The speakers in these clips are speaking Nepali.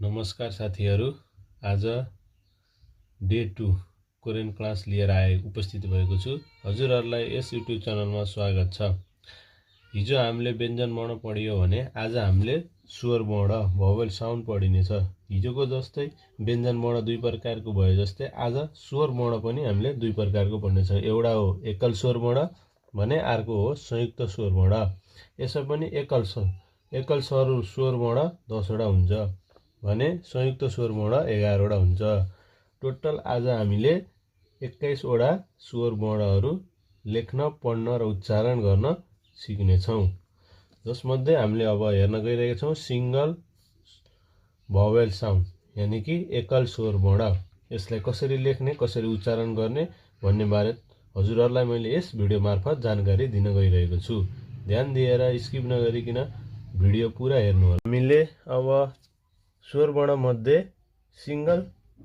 नमस्कार साथीहरू, आज डे 2 कोरियन क्लास लिएर उपस्थित भएको छु। हजुरहरूलाई यस युट्युब च्यानलमा स्वागत छ। हिजो हामीले व्यञ्जन वर्ण पढियो भने आज हामीले स्वर वर्ण भोवेल साउन्ड पढिने छ। हिजोको जस्तै व्यञ्जन वर्ण दुई प्रकारको भयो जस्तै आज स्वर वर्ण पनि हामीले दुई प्रकारको पढ्ने छ। एउटा हो एकल स्वर वर्ण भने अर्को हो संयुक्त स्वर वर्ण। यसै पनि एकल स्वर वर्ण 10 वटा हुन्छ भने संयुक्त स्वर वर्ण 11 वटा हुन्छ। टोटल आज हामीले 21 वटा स्वर वर्णहरू लेख्न, पढ्न र उच्चारण गर्न सिक्नेछौँ। जसमध्ये हामीले अब हेर्न गइरहेका छौँ सिंगल भोवेल साउन्ड यानि कि एकल स्वर वर्ण। यसलाई कसरी लेख्ने, कसरी उच्चारण गर्ने भन्ने बारे हजुरहरूलाई मैले यस भिडियो मार्फत जानकारी दिन गइरहेको छु। ध्यान दिएर स्किप नगरिकन भिडियो पुरा हेर्नुहोला। हामीले अब स्वर वर्ण मध्ये सिंगल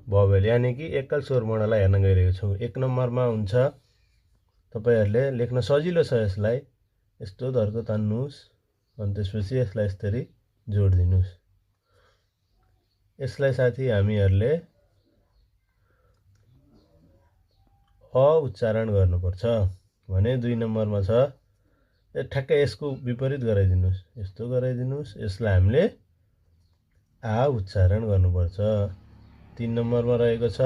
भोवेल यानि कि एकल स्वर वर्णलाई हेर्न गइरहेको छौँ। 1 नम्बरमा हुन्छ, तपाईहरुले लेख्न सजिलो छ। यसलाई यस्तो धर्को तान्नुस् अनि त्यसपछि यसलाई यसरी जोड दिनुस्। यसलाई साथी हामीहरुले अ उच्चारण गर्नुपर्छ भने 2 नम्बरमा छ, ठ्याक्कै यसको विपरीत गराइदिनुस्। यस्तो गराइदिनुस्। यसलाई हामीले आ उच्चारण गर्नुपर्छ। 3 नम्बरमा रहेको छ,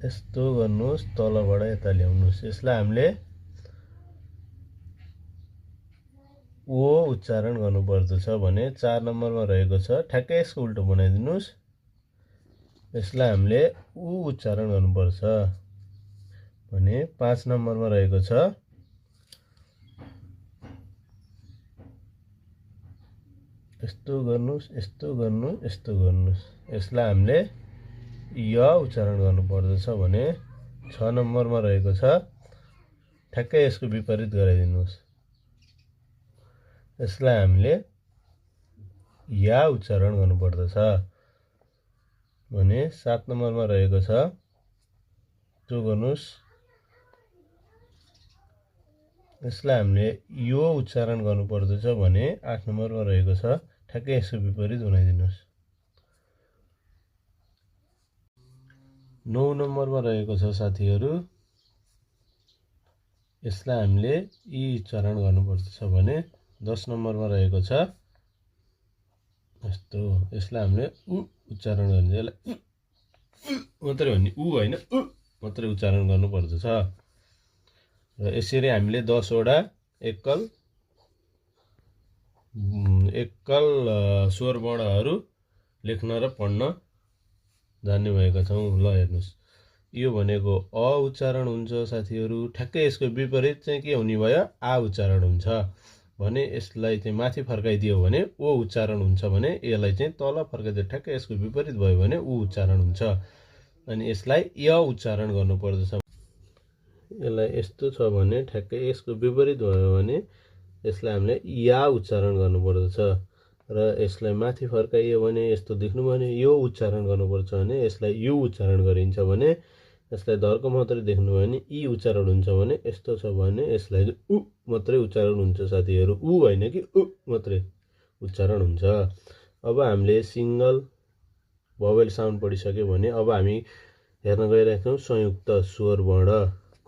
यस्तो गर्नुस्, तलबाट यता ल्याउनुस्। यसलाई हामीले ओ उच्चारण गर्नुपर्दछ भने 4 नम्बरमा रहेको छ, ठ्याक्कै यसको उल्टो बनाइदिनुस्। यसलाई हामीले उ उच्चारण गर्नुपर्छ भने 5 नम्बरमा रहेको छ, यस्तो गर्नुस्, यस्तो गर्नुस्, यस्तो गर्नुस्। यसलाई हामीले य उच्चारण गर्नुपर्दछ भने 6 नम्बरमा रहेको छ, ठ्याक्कै यसको विपरीत गराइदिनुस्। यसलाई हामीले या उच्चारण गर्नुपर्दछ भने 7 नम्बरमा रहेको छ, त्यो गर्नुस्। यसलाई हामीले यो उच्चारण गर्नुपर्दछ भने 8 नम्बरमा रहेको छ, ठ्याक्कै यसको विपरीत बनाइदिनुस्। 9 नम्बरमा रहेको छ साथीहरू, यसलाई हामीले इ उच्चारण गर्नुपर्दछ भने 10 नम्बरमा रहेको छ, यस्तो। यसलाई हामीले उ उच्चारण गर्ने, यसलाई मात्रै भन्ने, उ होइन उ मात्रै उच्चारण गर्नुपर्दछ। र यसरी हामीले 10 वटा एकल स्वर वर्णहरू लेख्न र पढ्न जान्ने भएका छौँ। ल हेर्नुस्, यो भनेको अ उच्चारण हुन्छ साथीहरू। ठ्याक्कै यसको विपरीत चाहिँ के हुने भयो, आ उच्चारण हुन्छ भने यसलाई चाहिँ माथि फर्काइदियो भने ओ उच्चारण हुन्छ भने यसलाई चाहिँ तल फर्काइदियो, ठ्याक्कै यसको विपरीत भयो भने उ उच्चारण हुन्छ। अनि यसलाई य उच्चारण गर्नुपर्दछ। यसलाई यस्तो छ भने ठ्याक्कै यसको विपरीत भयो भने यसलाई हामीले या उच्चारण गर्नुपर्दछ। र यसलाई माथि फर्काइयो भने यस्तो देख्नु भने यो उच्चारण गर्नुपर्छ भने यसलाई यु उच्चारण गरिन्छ भने यसलाई धर्को मात्रै देख्नु भयो भने इ उच्चारण हुन्छ भने यस्तो छ भने यसलाई उ मात्रै उच्चारण हुन्छ साथीहरू। उ होइन कि उ मात्रै उच्चारण हुन्छ। अब हामीले सिंगल भोवेल साउन्ड पढिसक्यो भने अब हामी हेर्न गइरहेका छौँ संयुक्त स्वर वर्ण,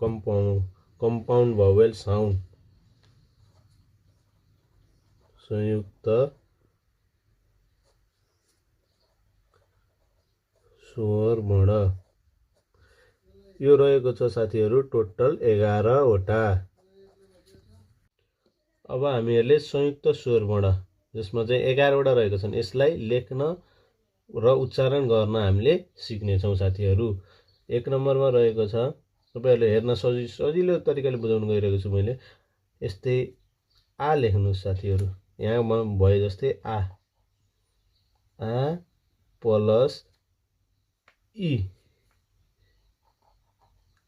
कम्पाउन्ड भोवेल साउन्ड। संयुक्त स्वर वर्ण यो रहेको छ साथीहरू टोटल 11 वटा। अब हामीहरूले संयुक्त स्वर वर्ण जसमा चाहिँ 11 वटा रहेको छन् यसलाई लेख्न र उच्चारण गर्न हामीले सिक्नेछौँ साथीहरू। 1 नम्बरमा रहेको छ, तपाईहरुले हेर्न सजिलो तरिकाले बुझाउन गइरहेको छु मैले। यस्तै आ लेख्नुस् साथीहरू। यहाँ भए जस्तै आ प्लस इ,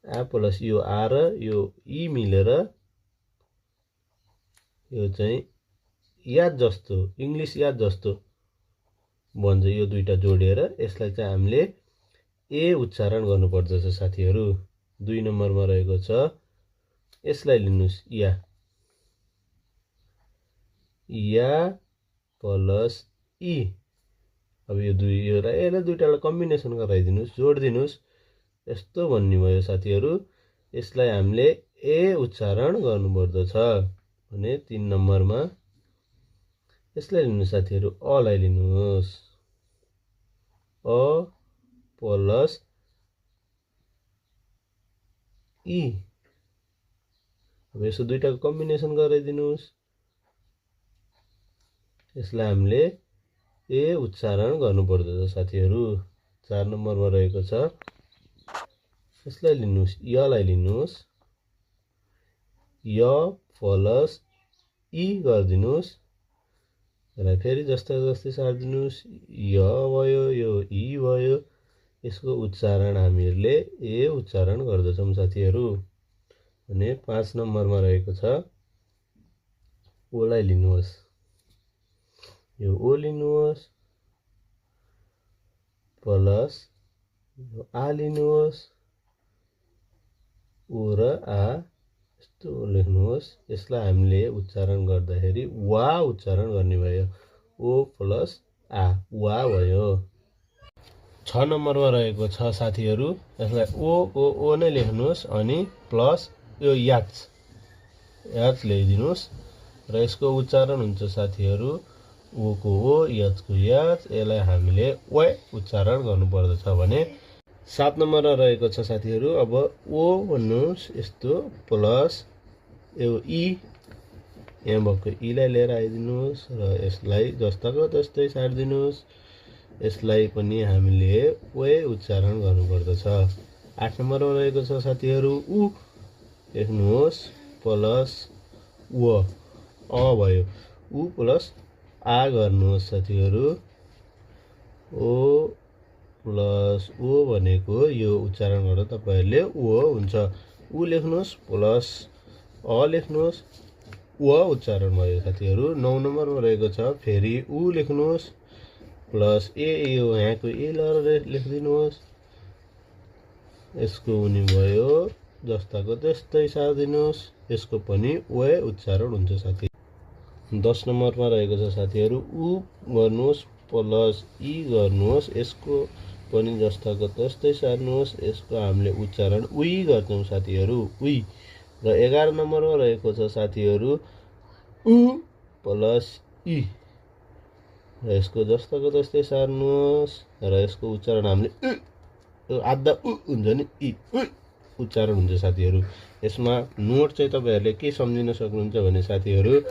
आ प्लस यो आ र यो इ मिलेर यो चाहिँ याद जस्तो, इङ्ग्लिस याद जस्तो भन्छ। यो दुईटा जोडेर यसलाई चाहिँ हामीले ए उच्चारण गर्नुपर्दछ साथीहरू। 2 नम्बरमा रहेको छ, यसलाई लिनुस् या। या प्लस ई। अब यो यसलाई दुईटालाई कम्बिनेसन गराइदिनुहोस्, जोडिदिनुहोस्। यस्तो भन्ने भयो साथीहरू। यसलाई हामीले ए उच्चारण गर्नुपर्दछ भने 3 नम्बरमा यसलाई लिनुहोस् साथीहरू, अलाई लिनुहोस्। अ प्लस ई। अब यसो दुईटाको कम्बिनेसन गराइदिनुहोस्। यसलाई हामीले ए उच्चारण गर्नुपर्दछ साथीहरू। 4 नम्बरमा रहेको छ। यसलाई लिनुहोस्, यलाई लिनुहोस्। य प्लस ई गरिदिनुहोस्। यसलाई फेरि जस्तै सार्दिनुहोस्। य भयो, यो ई भयो। यसको उच्चारण हामीहरूले ए उच्चारण गर्दछौँ साथीहरू। भने 5 नम्बरमा रहेको छ। ओलाई लिनुहोस्। यो ओ लिनुहोस् प्लस यो आ लिनुहोस्। ओ र आ यस्तो लेख्नुहोस्। यसलाई हामीले उच्चारण गर्दाखेरि वा उच्चारण गर्ने भयो। ओ प्लस आ, वा भयो। 6 नम्बरमा रहेको छ साथीहरू। यसलाई ओ नै लेख्नुहोस् अनि प्लस यो याच ल्याइदिनुहोस् र यसको उच्चारण हुन्छ साथीहरू ओको ओ, याचको याच। यसलाई हामीले वे उच्चारण गर्नुपर्दछ भने 7 नम्बरमा रहेको छ साथीहरू। अब ओ भन्नुहोस् यस्तो प्लस यो ई, यहाँ भएको ईलाई लिएर आइदिनुहोस् र यसलाई जस्ताको तस्तै सार्दिनुहोस्। यसलाई पनि हामीले वे उच्चारण गर्नुपर्दछ। 8 नम्बरमा रहेको छ साथीहरू। उ लेख्नुहोस् प्लस व, अ भयो। उ प्लस आ गर्नुहोस् साथीहरू। ओ प्लस ओ भनेको यो उच्चारण गर्दा तपाईँहरूले ओ हुन्छ। उ लेख्नुहोस् प्लस अ लेख्नुहोस्, व उच्चारण भयो साथीहरू। 9 नम्बरमा रहेको छ। फेरि उ लेख्नुहोस् प्लस ए, यो यहाँको ए लेखिदिनुहोस्। यसको हुने भयो जस्ताको त्यस्तै सार्दिनुहोस्। यसको पनि वे उच्चारण हुन्छ साथी। 10 नम्बरमा रहेको छ साथीहरू। उ गर्नुहोस् प्लस ई गर्नुहोस्। यसको पनि जस्ताको त्यस्तै सार्नुहोस्। यसको हामीले उच्चारण उही गर्छौँ साथीहरू, उही। र 11 नम्बरमा रहेको छ साथीहरू। उ प्लस ई र यसको जस्ताको त्यस्तै सार्नुहोस् र यसको उच्चारण हामीले आधा उ हुन्छ नि, ई उच्चारण हुन्छ साथीहरू। यसमा नोट चाहिँ तपाईँहरूले के सम्झिन सक्नुहुन्छ भने साथीहरू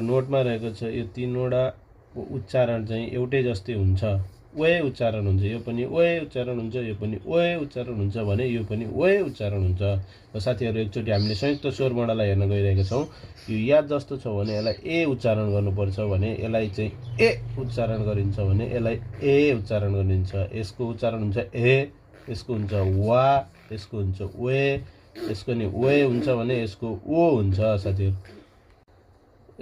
नोटमा रहेको छ यो 3वटा उच्चारण चाहिँ एउटै जस्तै हुन्छ। वे उच्चारण हुन्छ, यो पनि वे उच्चारण हुन्छ, यो पनि वे उच्चारण हुन्छ भने यो पनि वे उच्चारण हुन्छ। र साथीहरू एकचोटि हामीले संयुक्त स्वरवर्णलाई हेर्न गइरहेका छौँ। यो याद जस्तो छ भने यसलाई ए उच्चारण गर्नुपर्छ भने यसलाई चाहिँ ए उच्चारण गरिन्छ भने यसलाई ए उच्चारण गरिन्छ। यसको उच्चारण हुन्छ ए, यसको हुन्छ वा, यसको हुन्छ वे, यसको नि वे हुन्छ भने यसको ओ हुन्छ साथीहरू।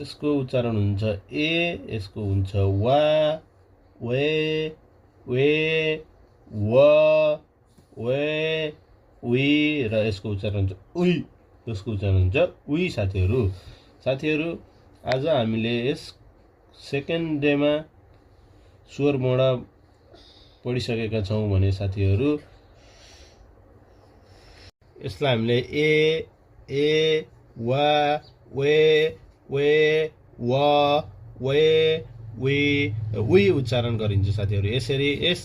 यसको उच्चारण हुन्छ ए, यसको हुन्छ वा, वे, व, वे, उही र यसको उच्चारण हुन्छ उही। यसको उच्चारण हुन्छ उही साथीहरू। आज हामीले यस सेकेन्ड डेमा स्वरवर्ण पढिसकेका छौँ भने साथीहरू यसलाई हामीले ए, वा, वे, व, वे, उही उच्चारण गरिन्छ साथीहरू। यसरी यस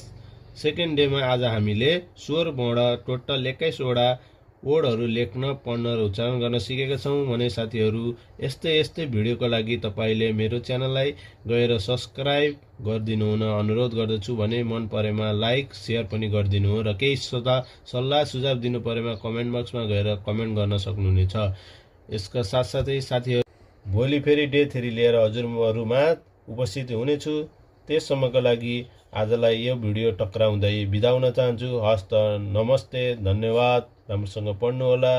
सेकेन्ड डेमा आज हामीले स्वरवर्ण टोटल 21वटा वर्डहरू लेख्न, पढ्न र उच्चारण गर्न सिकेका छौँ भने साथीहरू यस्तै भिडियोको लागि तपाईँले मेरो च्यानललाई गएर सब्सक्राइब गरिदिनु हुन अनुरोध गर्दछु भने मन परेमा लाइक सेयर पनि गरिदिनु हो र केही सल्लाह सुझाव दिनु परेमा कमेन्ट बक्समा गएर कमेन्ट गर्न सक्नुहुनेछ। यसका साथसाथै साथीहरू भोलि फेरि डे 3 लिएर हजुरहरूमा उपस्थित हुनेछु। त्यससम्मका लागि आजलाई यो भिडियो टक्राउँदै बिदा हुन चाहन्छु। हस्त, नमस्ते, धन्यवाद। राम्रोसँग पढ्नुहोला।